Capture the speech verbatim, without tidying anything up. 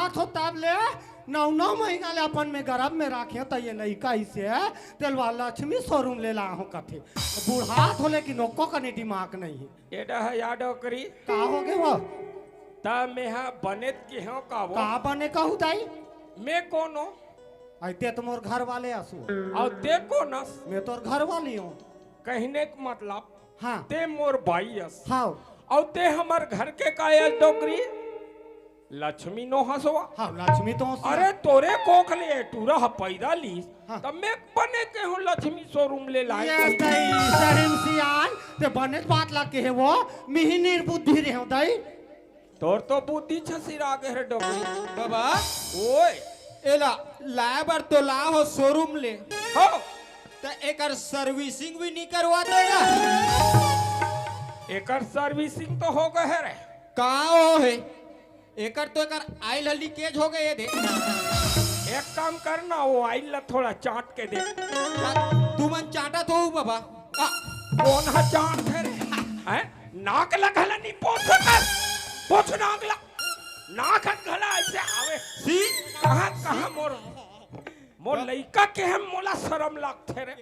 बुढ़ात हो तब ले, नौ नौ महीना ले अपन में गर्भ में राखे, त ये लइका इसे तेलवा लक्ष्मी शोरूम ले ला हो कथे। बुढ़ात हो लेकिन ओको कने दिमाग नहीं है। एडा है या डोकरी। का हो गे वो? त मेहा बने के हो का वो? का बने कहू दाई? मैं कोनो? आई ते तो मोर घर वाले आसु। और ते कोनस? मैं तोर घर वाली हूँ। कहने का मतलब, हाँ। ते मोर बाई अस। हाँ। और ते हमर घर के का अस डोकरी? लक्ष्मी नो हसवा। हाँ, लक्ष्मी तो हसवा। अरे तोरे कोख ले टूरा ह पैदा लीस, हाँ। तब मैं बने के हूँ लक्ष्मी शोरूम ले लाए ये कही। सही, सही सियान, ते बने बात ला के है वो, मिही निर्बुद्धि रहे हो दाई। तोर तो बुद्धि छसिरा गे रे डोकरी। बाबा, ओए। एला लाए बर तो ला हो शोरूम ले। हो। त एकर सर्विसिंग भी नहीं करवा देगा। एकर सर्विसिंग तो हो गए रे। का हो है? एकर तो एकर आइल ह लीकेज हो गए दे। एक काम कर ना, वो आइल ला थोड़ा चाट के दे। तुमन चाटत हो बाबा? आ, कौन हा चाट है रे? हैं? नाक ला घला नहीं पोछ सकत। पोछ नाक ला। नाक हन घला ऐसे आवे। सी? कहाँ, कहाँ मोर, मोर लइका के हम मोला शरम लागथे रे।